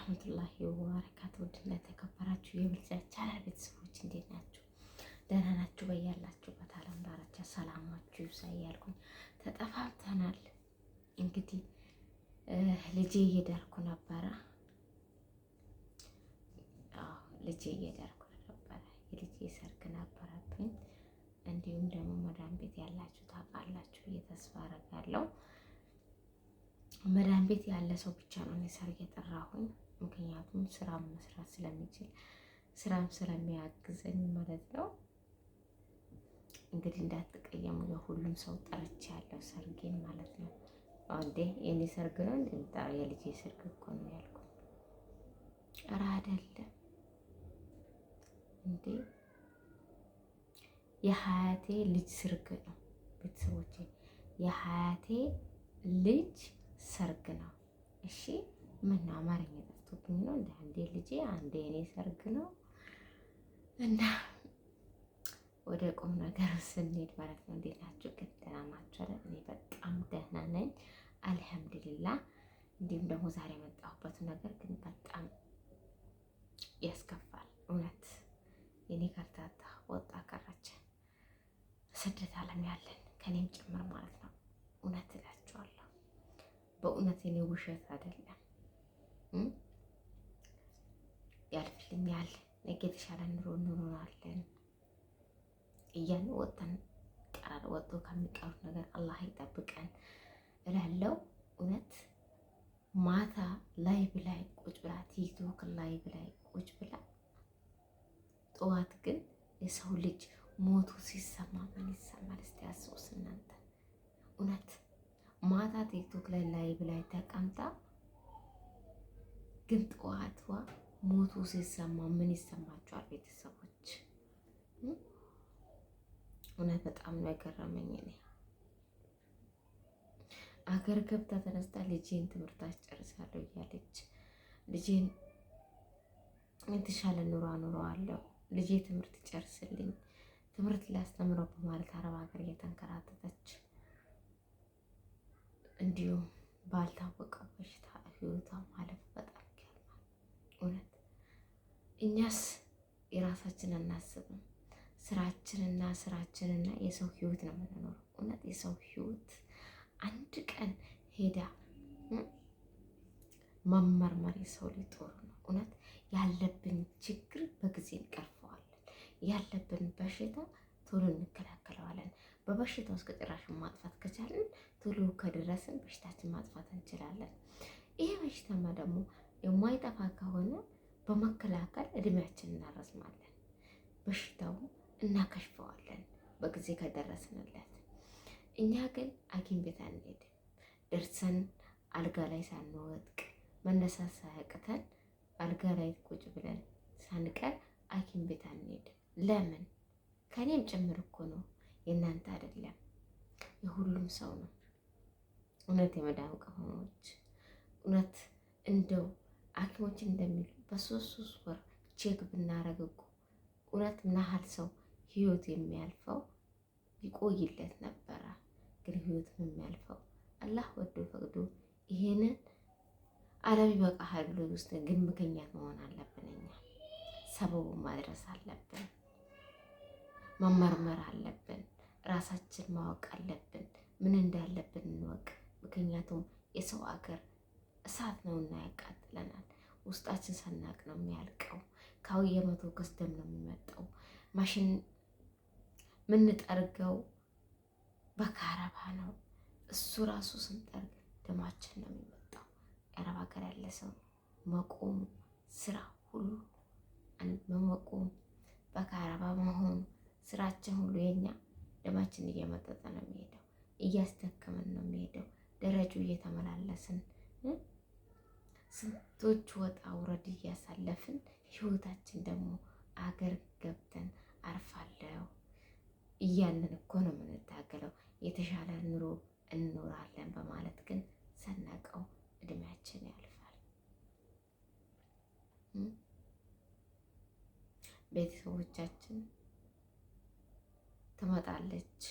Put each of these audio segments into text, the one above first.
ወራህመቱላሂ ወበረካቱ። ውድና የተከበራችሁ የብልጫ ቻናል ቤተሰቦች እንዴት ናችሁ? ደህና ናችሁ? በያላችሁበት ዓለም ዳርቻ ሰላማችሁ ይብዛ እያልኩኝ ተጠፋፍተናል። እንግዲህ ልጄ እየዳርኩ ነበረ። ልጄ እየዳርኩ ነበረ። የልጄ ሰርግ ነበረብኝ። እንዲሁም ደግሞ መዳም ቤት ያላችሁ ታውቃላችሁ እየተስፋ አደርጋለሁ። መዳም ቤት ያለ ሰው ብቻ ነው እኔ ሰርግ የጠራሁኝ። ምክንያቱም ስራም መስራት ስለሚችል ስራም ስለሚያግዘኝ ማለት ነው። እንግዲህ እንዳትቀየሙ፣ የሁሉም ሰው ጠርቼ ያለው ሰርጌን ማለት ነው። እንዴ የኔ ሰርግ ነው እንዴ? የልጄ ሰርግ እኮ ነው ያልኩት። ኧረ አይደለም እንዴ የሀያቴ ልጅ ሰርግ ነው ቤተሰቦቼ፣ የሀያቴ ልጅ ሰርግ ነው። እሺ ምን አማርኛ ጠፍቶብኝ ነው እንደ አንዴ ልጄ አንዴ የኔ ሰርግ ነው። እና ወደ ቁም ነገር ስንሄድ ማለት ነው። እንዴት ናችሁ ግን? ደህና ናችሁ? እኔ በጣም ደህና ነኝ አልሐምዱሊላህ። እንዲሁም ደግሞ ዛሬ የመጣሁበት ነገር ግን በጣም ያስከፋል። እውነት የኔ ከርታታ ወጣ ቀረች ስደት ዓለም ያለን ከኔም ጭምር ማለት ነው። እውነት እላችኋለሁ በእውነት የኔ ውሸት አይደለም። ያልፍልኛል፣ ነገ የተሻለ ኑሮ እንኖራለን እያን ወጥተን ቀራር ወጥቶ ከሚቀሩት ነገር አላህ ይጠብቀን እላለው። እውነት ማታ ላይቭ ላይ ቁጭ ብላ ቲክቶክ ላይቭ ላይ ቁጭ ብላ ጠዋት ግን የሰው ልጅ ሞቱ ሲሰማ ምን ይሰማል? እስቲ አስቡት እናንተ። እውነት ማታ ቲክቶክ ላይ ላይቭ ላይ ተቀምጣ ግን ጠዋትዋ ሞቱ ሲሰማ ምን ይሰማቸዋል ቤተሰቦች? እውነት በጣም ነው የገረመኝ። እኔ አገር ገብታ ተነስታ ልጄን ትምህርት አስጨርሳለሁ እያለች ልጄን የተሻለ ኑሮ አኑረዋለሁ ልጄ ትምህርት ጨርስልኝ ትምህርት ሊያስተምረው በማለት አረብ ሀገር እየተንከራተተች እንዲሁም ባልታወቀው በሽታ ህይወቷ ማለፍ በጣም ይገርማል። እውነት እኛስ የራሳችን አናስብም። ስራችንና ስራችንና የሰው ህይወት ነው የምንኖረው። እውነት የሰው ህይወት አንድ ቀን ሄዳ መመርመር የሰው ልጅ ጦር ነው። እውነት ያለብን ችግር በጊዜ እንቀርፈዋለን። ያለብን በሽታ ቶሎ እንከላከለዋለን። በበሽታው እስከ ጭራሽ ማጥፋት ከቻልን ቶሎ ከደረስን በሽታችን ማጥፋት እንችላለን። ይሄ በሽታማ ደግሞ የማይጠፋ ከሆነ በመከላከል እድሜያችን እናረዝማለን፣ በሽታው እናከሽፈዋለን በጊዜ ከደረስንለት። እኛ ግን ሐኪም ቤት አንሄድም። ደርሰን አልጋ ላይ ሳንወድቅ መነሳት ሳያቅተን አልጋ ላይ ቁጭ ብለን ሳንቀር ሐኪም ቤት አንሄድም። ለምን? ከኔም ጭምር እኮ ነው፣ የእናንተ አይደለም፣ የሁሉም ሰው ነው። እውነት የመዳም ቅመሞች እውነት እንደው ሐኪሞች እንደሚሉ በሶስት ሶስት ወር check ብናረግ እኮ እውነት ምን ያህል ሰው ህይወት የሚያልፈው ይቆይለት ነበረ። ግን ህይወት የሚያልፈው አላህ ወዶ ፈቅዶ ይሄንን ዓለም ይበቃሃል ብሎ ውስጥ ግን ምክንያት መሆን አለብን። እኛ ሰበቡ ማድረስ አለብን። መመርመር አለብን። ራሳችን ማወቅ አለብን። ምን እንዳለብን እንወቅ። ምክንያቱም የሰው አገር እሳት ነውና ያቃጥለናል። ውስጣችን ሳናቅ ነው የሚያልቀው። ካው የመቶ ክስ ደም ነው የሚመጣው። ማሽን ምንጠርገው በካረባ ነው። እሱ ራሱ ስንጠርግ ደማችን ነው የሚመጣው። የአረብ ሀገር ያለ ሰው መቆሙ ስራ ሁሉ በመቆም በካረባ መሆኑ ስራችን ሁሉ የኛ ደማችን እየመጠጠ ነው የሚሄደው፣ እያስደከመን ነው የሚሄደው። ደረጁ እየተመላለስን ስንቶች ወጣ ውረድ እያሳለፍን ህይወታችን ደግሞ አገር ገብተን አርፋለሁ እያልን እኮ ነው የምንታገለው። የተሻለ ኑሮ እንኖራለን በማለት ግን ሰናቀው እድሜያችን ያልፋል። ቤተሰቦቻችን ትመጣለች፣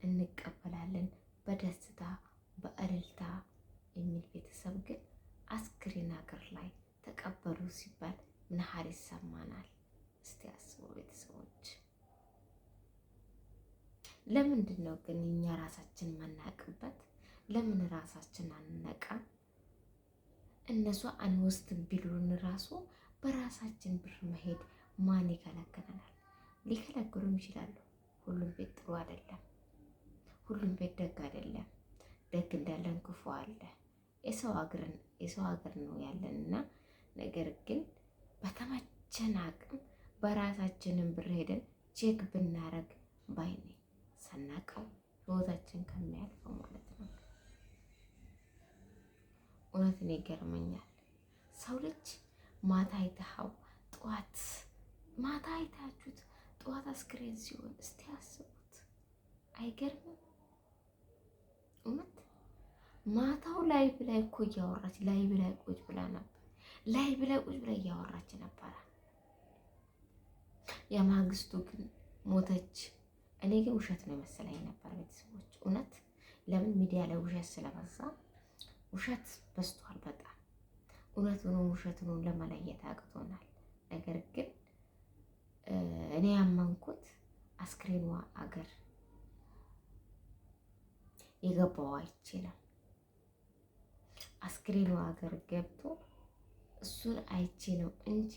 እንቀበላለን በደስታ በእልልታ የሚል ቤተሰብ ግን አስክሬን ሀገር ላይ ተቀበሉ ሲባል ምን ያህል ይሰማናል? እስቲ አስቡ ቤተሰቦች። ለምንድን ነው ግን እኛ ራሳችን መናቅበት? ለምን ራሳችን አንነቃም? እነሱ አንወስድም ቢሉን ራሱ በራሳችን ብር መሄድ ማን ይከለክለናል? ሊከለክሉም ይችላሉ። ሁሉም ቤት ጥሩ አይደለም። ሁሉም ቤት ደግ አይደለም። ደግ እንዳለን ክፉ አለ። የሰው ሀገር ነው ያለን እና ነገር ግን በተመቸን አቅም በራሳችንን ብር ሄደን check ብናረግ ባይ ነኝ። ሳናቀው ህይወታችን ከሚያልፈው ማለት ነው። እውነትን ይገርመኛል። ሰው ልጅ ማታ አይተኸው ጠዋት ማታ አይታችሁት ጠዋት አስክሬን ሲሆን እስቲ አስቡት። አይገርምም? እውነት ማታው live ላይ እኮ እያወራች live ላይ ቁጭ ብላ ነበር። live ላይ ቁጭ ብላ እያወራች ነበረ። የማግስቱ ግን ሞተች። እኔ ግን ውሸት ነው የመሰለኝ ነበር ቤተሰቦች። እውነት ለምን ሚዲያ ላይ ውሸት ስለበዛ ውሸት በዝቷል በጣም እውነቱንም ውሸቱንም ለመለየት አቅቶናል። ነገር ግን እኔ ያመንኩት አስክሬኗ አገር የገባው አይቼ ነው። አስክሬኗ አገር ገብቶ እሱን አይቼ ነው እንጂ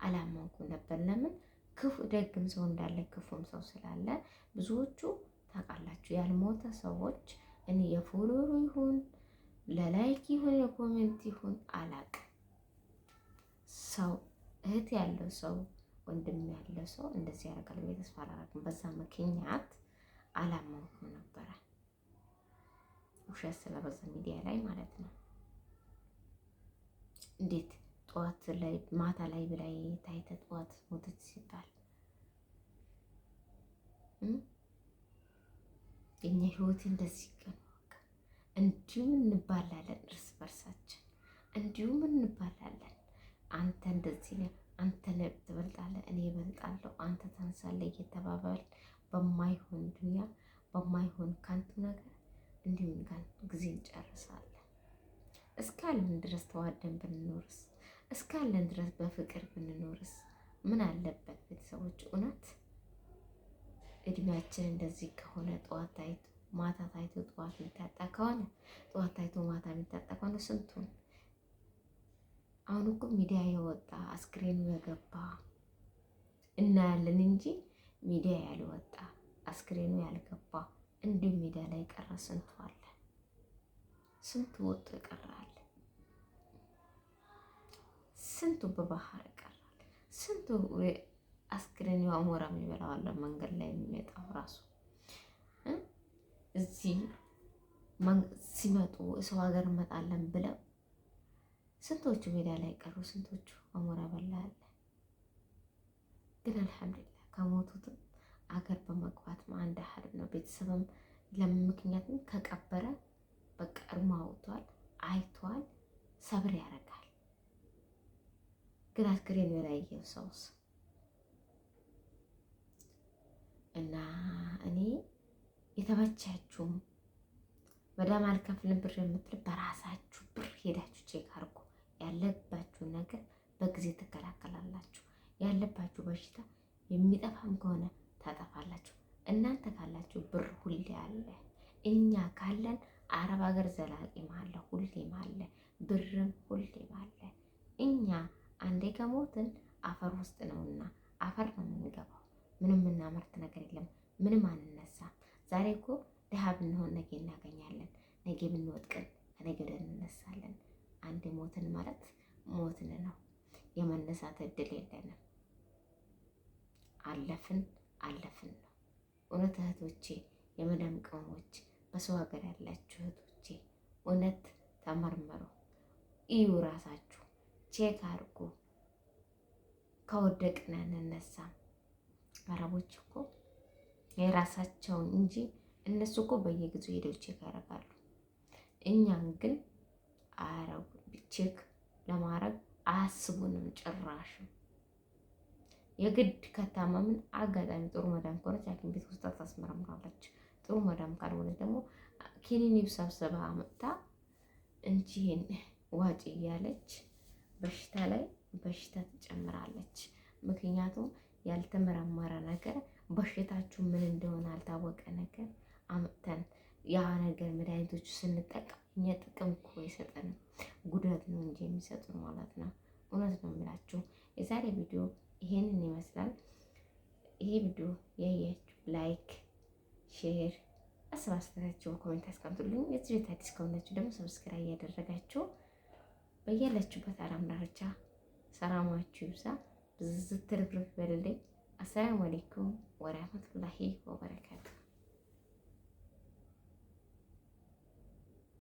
አላመንኩም ነበር። ለምን ክፉ ደግም ሰው እንዳለ ክፉም ሰው ስላለ ብዙዎቹ ታውቃላችሁ፣ ያልሞተ ሰዎች እኔ የ follower ኡ ይሁን ለ like ይሁን የ comment ይሁን አላቅም። ሰው እህት ያለው ሰው ወንድም ያለው ሰው እንደዚህ ያደርጋል ብዬ ተስፋ አላደርግም። በዛ ምክንያት አላመንኩም ነበረ፣ ውሸት ስለበዛ ሚዲያ ላይ ማለት ነው። እንዴት ጠዋት ላይ ማታ ላይ ብላይ ታይተ ጠዋት ሞተች ሲባል የኛ ህይወት እንደዚህ ቀን እንዲሁም እንባላለን፣ እርስ በርሳችን እንዲሁም እንባላለን። አንተ እንደዚህ ነህ፣ አንተ ትበልጣለህ፣ እኔ እበልጣለሁ፣ አንተ ታንሳለህ እየተባባል በማይሆን ዱንያ በማይሆን ከንቱ ነገር እንዲሁም ጊዜ እንጨርሳለን። እስካለን ድረስ ተዋደን ብንኖርስ፣ እስካለን ድረስ በፍቅር ብንኖርስ ምን አለበት? ቤተሰቦች እውነት እድሜያችን እንደዚህ ከሆነ ጠዋት ታይቶ ማታ ታይቶ ጠዋት የሚታጣ ከሆነ ጠዋት ታይቶ ማታ የሚታጣ ከሆነ ስንቱን አሁን እኮ ሚዲያ የወጣ አስክሬኑ የገባ እናያለን እንጂ ሚዲያ ያልወጣ አስክሬኑ ያልገባ እንዲሁም ሚዲያ ላይ ቀረ ስንቱ አለ። ስንቱ ወጥቶ ይቀራል። ስንቱ በባህር ይቀራል። ስንቱ አስክሬን አሞራ የሚበላው አለ መንገድ ላይ የሚመጣው ራሱ እዚህ ሲመጡ ሰው ሀገር እንመጣለን ብለው ስንቶቹ ሜዳ ላይ ቀሩ፣ ስንቶቹ አሞራ በላ አለ። ግን አልሐምዱሊላህ ከሞቱትም አገር በመግባት አንድ አህል ነው። ቤተሰብም ለምክንያትም ከቀበረ በቃ እርማ አውጥቷል፣ አይቷል፣ ሰብር ያደርጋል። ግን አስክሬን የላየው ሰውስ እና እኔ የተመቻችሁም መዳም አልከፍልም ብር የምትል በራሳችሁ ብር ሄዳችሁ check አድርጉ። ያለባችሁን ነገር በጊዜ ትከላከላላችሁ። ያለባችሁ በሽታ የሚጠፋም ከሆነ ታጠፋላችሁ። እናንተ ካላችሁ ብር ሁሌ አለ። እኛ ካለን አረብ ሀገር ዘላቂም አለ፣ ሁሌም አለ፣ ብርም ሁሌም አለ። እኛ አንዴ ከሞትን አፈር ውስጥ ነውና አፈር ነው የምንገባው። ምንም የምናመርት ነገር የለም። ምንም አንነሳም። ዛሬ እኮ ድሃ ብንሆን ነገ እናገኛለን። ነገ ብንወድቅን ከነገ ወዲያ እንነሳለን። አንዴ ሞትን ማለት ሞትን ነው። የመነሳት እድል የለንም። አለፍን አለፍን ነው። እውነት እህቶቼ፣ የመዳም ቅመሞች፣ በሰው ሀገር ያላችሁ እህቶቼ እውነት ተመርመሩ፣ እዩ፣ ራሳችሁ check አድርጉ። ከወደቅን አንነሳም። አረቦች እኮ የራሳቸውን እንጂ እነሱ እኮ በየጊዜው ሄደው check ያደርጋሉ። እኛን ግን አያረጉ check ለማድረግ አያስቡንም ጭራሽም። የግድ ከታመምን አጋጣሚ ጥሩ መዳም ከሆነች ሐኪም ቤት ውስጥ ታስመረምራለች። ጥሩ መዳም ካልሆነች ደግሞ ኪኒን ሰብስባ አመጥታ እንጂ ዋጭ እያለች በሽታ ላይ በሽታ ትጨምራለች። ምክንያቱም ያልተመረመረ ነገር በሽታችሁ ምን እንደሆነ አልታወቀ ነገር አምጥተን ያ ነገር መድኃኒቶቹ ስንጠቀም እኛ ጥቅም እኮ አይሰጠንም፣ ጉዳት ነው እንጂ የሚሰጡን ማለት ነው። እውነት ነው የምላችሁ። የዛሬ ቪዲዮ ይሄንን ይመስላል። ይሄ ቪዲዮ ያያችሁ like፣ share፣ አሳብ አስተያየታችሁ comment አስቀምጡልኝ። የዚህ ቤት አዲስ ከሆናችሁ ደግሞ subscribe እያደረጋችሁ በያላችሁበት ዓለም ዳርቻ ሰላማችሁ ይብዛ፣ ብዝት ትርፍርፍ በልልኝ። السلام عليكم ورحمة الله وبركاته።